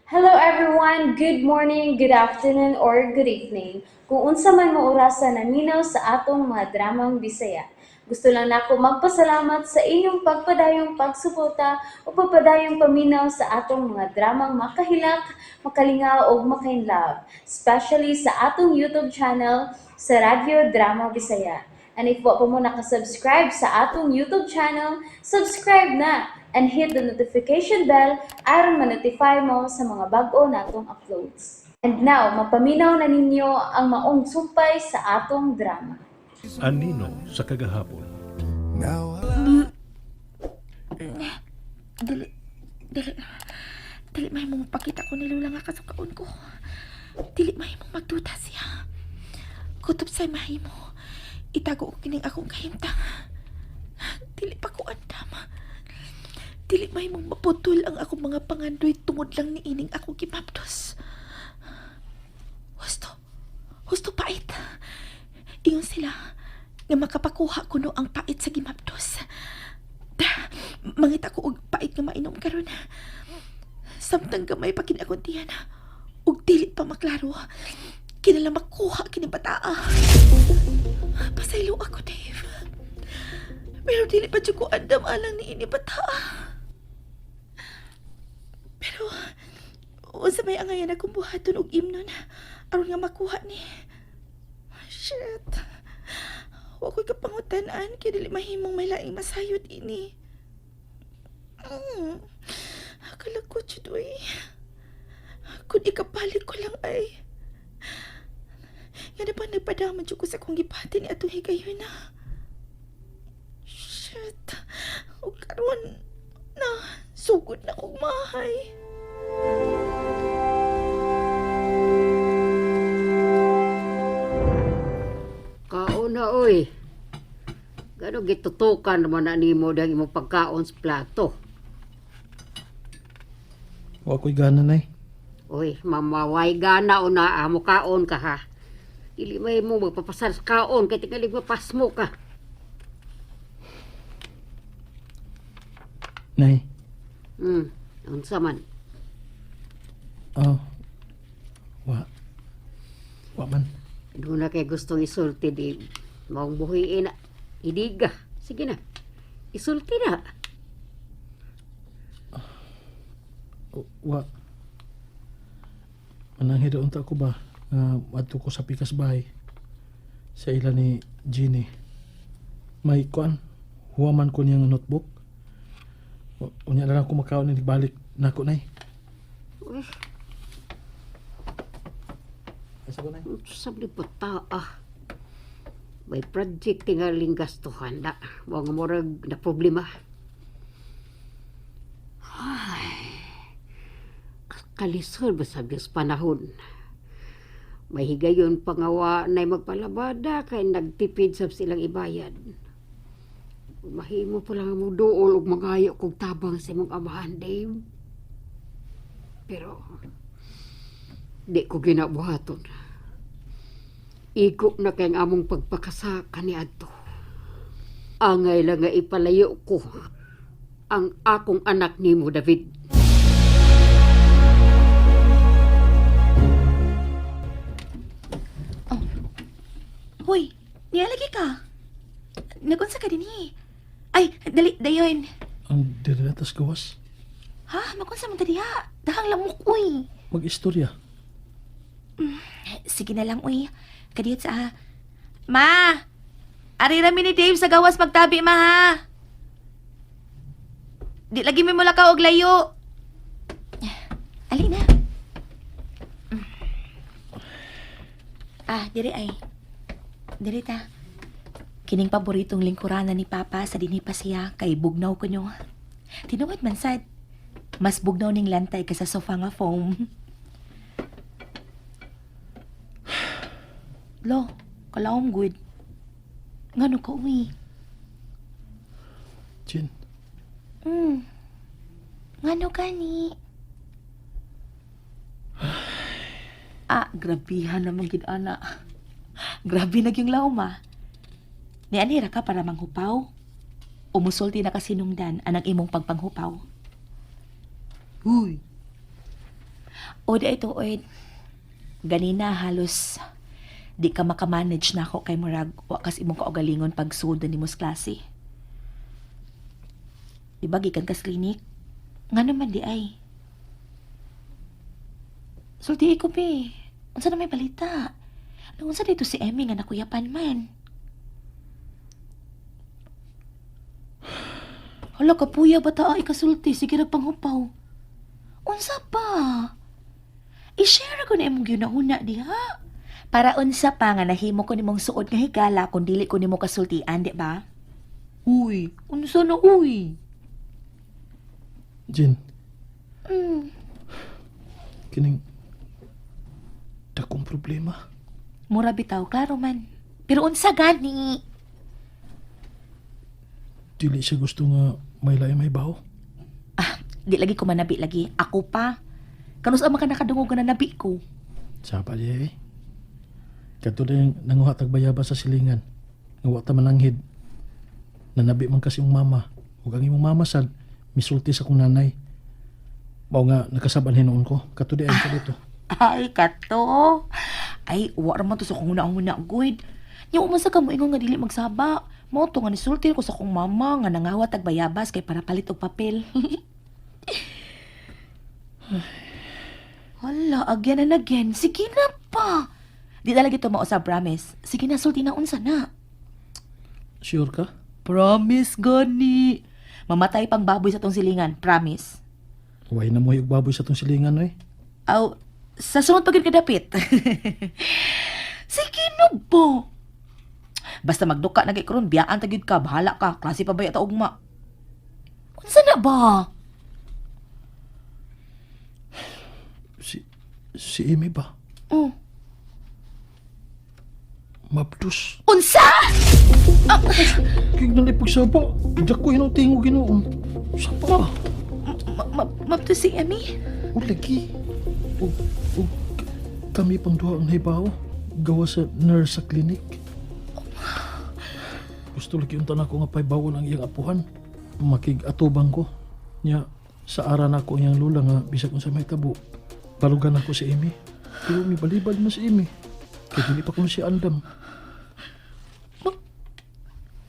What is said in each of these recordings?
Hello everyone! Good morning, good afternoon, or good evening. Kung unsa man mo orasa naminaw sa atong mga dramang Bisaya. Gusto lang nako magpasalamat sa inyong pagpadayong pagsuporta o pagpadayong paminaw sa atong mga dramang makahilak, makalingaw ug makainlove, especially sa atong YouTube channel sa Radyo Drama Bisaya. And if wa pa mo nakasubscribe sa atong YouTube channel, subscribe na and hit the notification bell aron ma-notify mo sa mga bag-o natong uploads. And now, mapaminaw na ninyo ang maong sumpay sa atong drama. Anino sa kagahapon. Now Dili, dili, dili may mong pakita ko ni Lola nga kasukaon ko. Dili may mong magduda siya. Kutob sa mahimo. Itago ko kining akong kahimtang. Dili pa ko andam. Dili may mong maputol ang akong mga pangandoy tungod lang ni ining akong gimapdos. Husto, husto pait. Ingon sila nga makapakuha kuno ang pait sa gimapdos. Mangita ko og pait nga mainom karon. Samtang gamay pa kini akong tiyan. Ug dili pa maklaro. Kinala makuha kini bataa. Pasaylo ako, Dave. Pero dili pa jud ko andam alang ni ini bataa. Pero unsa may angayan akong buhaton og imnon aron nga makuha ni. Shit. Wa ko'y kapangutan-an kay dili mahimong may laing masayod ini. Akala ko, jud, uy. Kung ikapalit ko lang ay. Nga na ba nagpadama jud ko sa akong gipati ni atong higayon na. Shit. O karon na, sugod na kog mahay. Kaon na, oy. Gano gitutukan naman na nimo dang imong pagkaon sa plato. Wa ko'y gana, Nay. Oy, mamaway gana o na amo kaon ka ha. Dili may mo magpapasar sa kaon kay tingali mapasmo ka. Nay, Unsa man? oh. Wa. Wa man. Doon na kay gustong isulti di maong buhiin na. Idiga. Sige na. Isulti na. Wa. Mananghid unta ko ba nga adto ko sa pikas bahay sa ila ni Jeannie. May kuan, huwaman ko niyang notebook. Unya na lang ko makaon ni balik nako, Nay. Uy, Asa ko, Nay? unsa ni bata ah. May project tingaling gastuhan na. Mao nga murag na problema. Ay, kalisod ba sa Diyos panahon? May higayon pangawa na magpalabada kay nagtipid sa silang ibayad. Mahimo pa lang mo duol og mangayo kog tabang sa imong amahan, Dave. Pero di ko ginabuhaton. Igo na kay ang among pagpakasa kaniadto. Angay lang nga ipalayo ko ang akong anak nimo, David. Hoy, nialagi ka. Nagunsa ka dinhi. Ay, dali, dayon. Ang diri na tas gawas. Ha, magunsa man ta diha. Dahang lamok, uy. Mag-istorya. Sige na lang, uy. Kadiyot sa... Ma! Ari rami ni Dave sa gawas magtabi, ma, ha? Di lagi mi mula ka og layo. Ali na. Ah, diri ay. Diri ta. Kining paboritong lingkuranan ni Papa sa dinhi pa siya kay bugnaw ko nyo. Tinuod man sad. Mas bugnaw ning lantay kaysa sofa nga foam. Lo, kalaom good. Ngano ka uwi? Jean, Ngano gani? Ah, grabihan naman gid ana. Grabe na yung laom ah. Ni anira ka para manghupaw? Umusulti na kasinungdan anang imong pagpanghupaw. Uy. O di ay tuod. Ganina halos di ka makamanage na ako kay murag wa kas imong kaugalingon pagsud nimo sa klase. Di ba gikan ka sa clinic? Nga naman di ay. Sulti ko be. Unsa na may balita? Unsa dito si Emmy nga nakuyapan man? Hala kapuya bata ay kasulti sige ra panghupaw. Unsa pa? I-share ko na imong gihuna-huna diha. Para unsa pa nga nahimo ko nimong suod nga higala kung dili ko nimo kasultian, di ba? Uy, unsa na uy? Jin. Kining dakong problema. Mura bitaw, klaro man. Pero unsa gani? Dili siya gusto nga may lain may baho. Ah, di lagi ko manabi lagi. Ako pa. Kanus ama ka nakadungog nga nanabi ko. Saba diya eh. Kadto din nanguha tag bayaba sa silingan. Nga wa ta mananghid. Nanabi man kasi yung mama. Ug ang imong mama sad misulti sa kong nanay. Mao nga nakasaban hinuon ko. Kadto di ay ka dito. Ay, kato. Ay, wa ra man to sa kong huna-huna, good. Nya man sa kamo ingon nga dili magsaba. Mao to nga nisulti ko sa kong mama nga nangawat tag bayabas kay para palit og papel. Hala, again and again. Sige na pa. Di talaga ito mausab, promise. Sige na, sulti na unsa na. Sure ka? Promise, gani. Mamatay pang baboy sa tong silingan, promise. Way na mo yung baboy sa tong silingan oy. Aw, sa sunod pag kadapit. Sige na ba? Basta magduka na kay karon, biyaan ta gyud ka, bahala ka, klase pa ba ta ugma. Unsa na ba? Si si Amy ba? Oh. Mabdus. Unsa? Kig nang ipagsaba. Dako hinong tingo Ginoo. Saba. Mabdo si Emmy? O lagi. O, o, kami pang duha ang nahibaw. Gawa sa nurse sa clinic. Gusto lagi unta nako nga paybawon ang iyang apuhan. Makig-atubang ko. Nya, sa ara na ako iyang lula nga bisag unsa may tabo. Balugan ako si Amy. Pero mi balibad mo si Amy. Kay dili pa kuno si andam.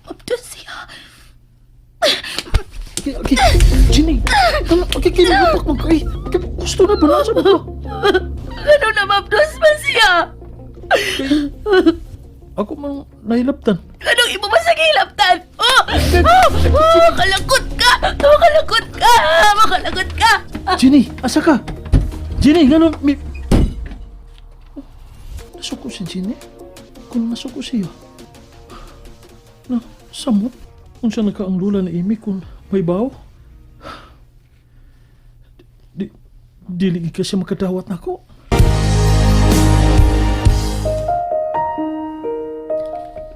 Mabdo siya. Okay, okay. Ginny, ano, okay, kinagupak mo kay. Gusto na ba na sa ba? Ano na mabdos man siya? Ako mang nahilaptan. Anong imo ba sa gilaptan? Oh! Oh! Oh! Kalangkot ka! Oh, kalangkot ka! Makalangkot ka! Ginny, asa ka? Ginny, ngano mi... Nasuko si Ginny? Kung nasuko siya. Na, samot. Unsa na ka ang lula ni Amy kung may baw? Di, dili gid kasi makadawat nako.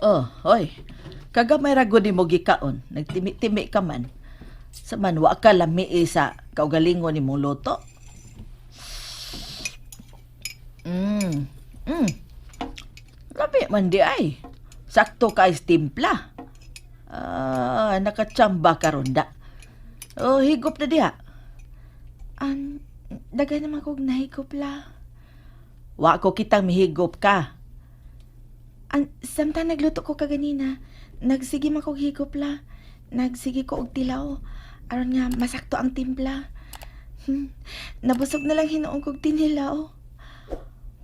Oh, hoy. Kagamay ra gud nimo gikaon. Nagtimi-timi ka man. Sa man wa ka lami eh sa kaugalingon nimong luto. Lami man di ay. Sakto ka is timpla. Ah, nakachamba karon da. Oh, higop na diha. An, daghan naman kog nahigop la. Wa ko kitang mihigop ka. An, samtang nagluto ko kaganina, nagsige man kog higop la. Nagsige ko og tilaw. Aron nga masakto ang timpla. Nabusog na lang hinuon kog tinilaw.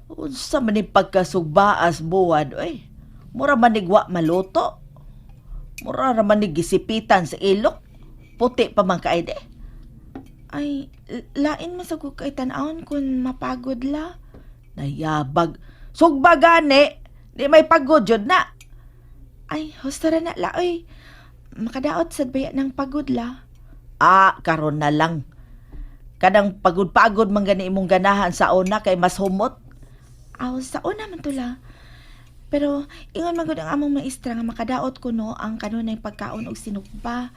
Unsa man ni pagkasugbaas buwan, oy. Mura man ni wa maluto. Mura ra man ni gisipitan sa ilok. Puti pa man kay de. Ay, lain man sa kog kay tan-awon kun mapagod la. Nayabag. Sugba gani. Di may pagod jud na. Ay, husto ra na la oy. Makadaot sad baya ng pagod la. Ah, karon na lang. Kanang pagod-pagod man gani imong ganahan sa una kay mas humot. Aw, sa una man to la. Pero ingon man gud ang among maestra nga makadaot kuno ang kanunay pagkaon og sinugba.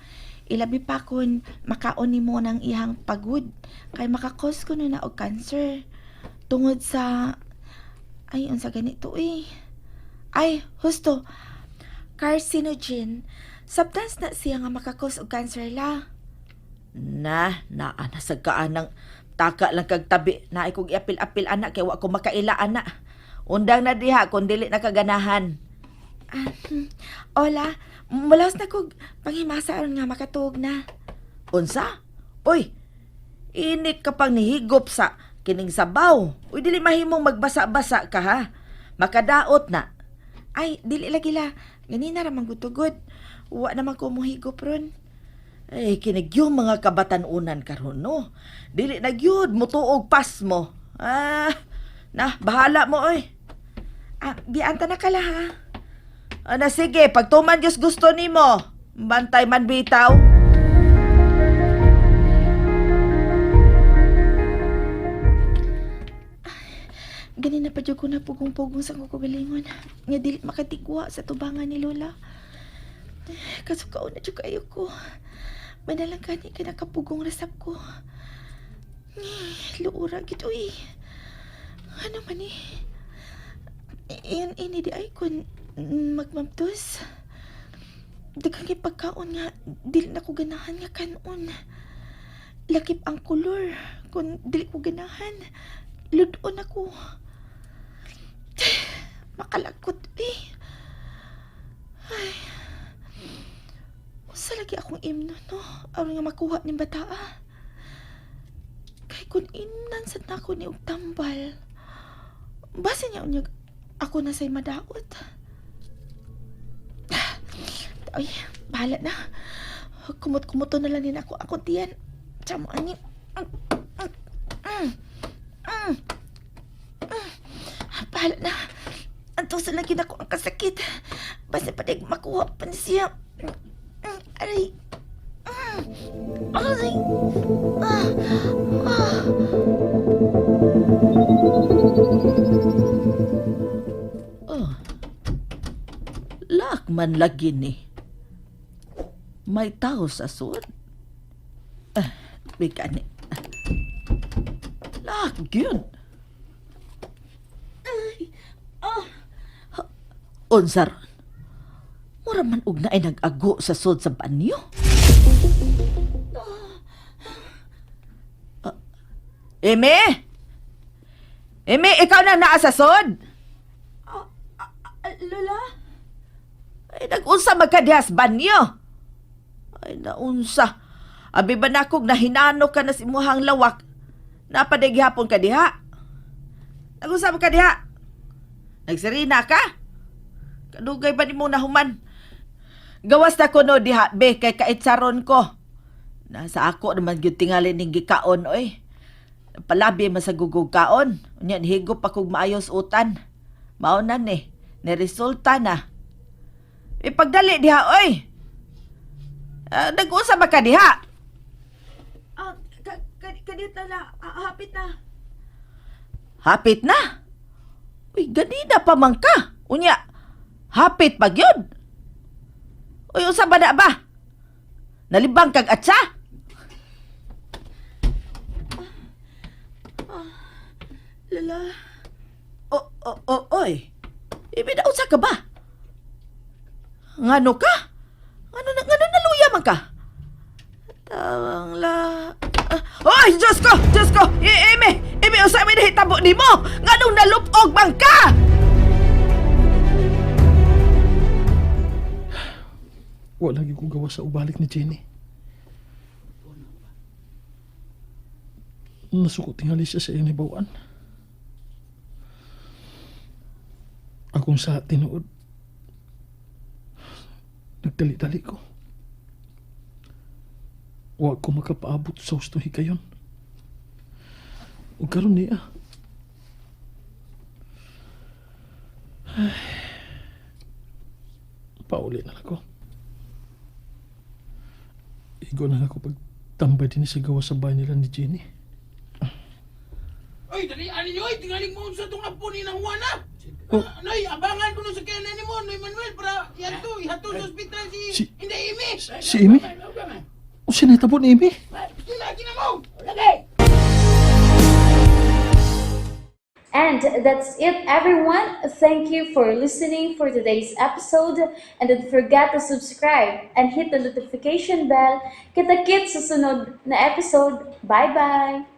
Ilabi pa kun makaon nimo ng iyang pagod kay makakos kuno na og cancer tungod sa ay unsa ganito eh. Ay, husto. Carcinogen. Substance na siya nga makakos og cancer la. Na, naa na sa kaanang Taka lang kag tabi. Naay kog iapil-apil ana kay wa ko makaila ana. Undang na diha kung dili na kaganahan. Ah, Hola, mulaos na kog panghimasa aron nga makatuog na. Unsa? Uy, init ka pang nihigop sa kining sabaw. Uy, dili mahimong magbasa-basa ka ha. Makadaot na. Ay, dili lagi la. Ganina ra man gutugod. Wa naman ko mohigop ron. Ay, kinig yung mga kabatanunan karon no. Dili na gyud mutuog pas mo. Ah, na bahala mo oy. Ah, bianta na kala ha. Ana sige, pagtuman Diyos gusto nimo. Bantay man bitaw. Ganina pa jud ko na pugong-pugong sa kagalingon. Nga dili makatigwa sa tubangan ni Lola. Kasukaon na jud kayo ko. Manalang gani ka nakapugong rasap ko. Luura gid uy. Ano man eh? Iyan ini di ay kun magmamtos. Daghang kay pagkaon nga dili na ko ganahan nga kanon. Lakip ang kolor kun dili ko ganahan. Ludon ako. Makalagkot eh. Ay. Usa lagi akong imno no. Aron nga makuha ning bataa. Kay kun imnan sad nako ni og tambal. Basta niya unyag ako na say madaot. Ay, bahala na. Kumot-kumuto na lang din ako akong tiyan. Tsamo ani. Bahala na. Ang tuso lang yun ako ang kasakit. Basta padig makuha pa ni siya. Aray. Aray. Ah. Ah. Oh. Lak man lagi ni. May tao sa sud. Ah, bigani. Lak gyud. Ay, ah. Unsa ron? Mura man og naay nag-ago sa sud sa banyo. Ah. Eme? Eme, ikaw na naa sa sud? Lola? Ay, nag-unsa magkadihas banyo. Ay, naunsa. Abi ba nakog nahinano ka na sa imuhang lawak? Napaday gihapon ka diha. Nag-unsa man ka diha? Nagsirina ka? Kadugay ba nimo nahuman? Gawas na ko no diha, be, kay kaitsaron ko. Nasa ako naman gyud tingali ning gikaon, oy. Palabi man sa gugog kaon. Unya, higop pa kog maayos utan. Mao na ni. Niresulta na. Ipagdali diha, oy! Ah, nag-unsa ba ka diha? Ah, kadito na. Hapit na. Hapit na. Uy, ganina pa man ka. Unya, hapit pa gyud. Uy, unsa ba na ba? Nalibang kag atsa? Lola. O, o, o, oy. Ibi na unsa ka ba? Ngano ka? Ngano naluya man ka? Tawang la. Ah, oy, Diyos ko! Diyos ko! Ime! Ime, unsa may nahitabo nimo? Nganong nalupog man ka? Wa lagi ko gawa sa ubalik ni Jenny. Nasuko tingali siya sa iyang hibawan. Akong sa tinuod. Nagdali-dali ko. Wa ko makapaabot sa husto higayon. Ug karon niya. Ay. Pauli na lang ko. Igo na lang ako pagtambay din sa gawa sa bahay nila ni Jenny. Oy, dali ani nyo, oy, tingaling mo sa itong apo ni nang Juana. Oh. Ah, Noy, abangan ko nun sa kainan ni mo, Noy Manuel, para iadto, ihatod sa ospital si, Inday Amy. Si Amy? O sinahitabo ni Amy? Lagi na mo! And that's it, everyone. Thank you for listening for today's episode. And don't forget to subscribe and hit the notification bell. Kita-kits sa sunod na episode. Bye-bye!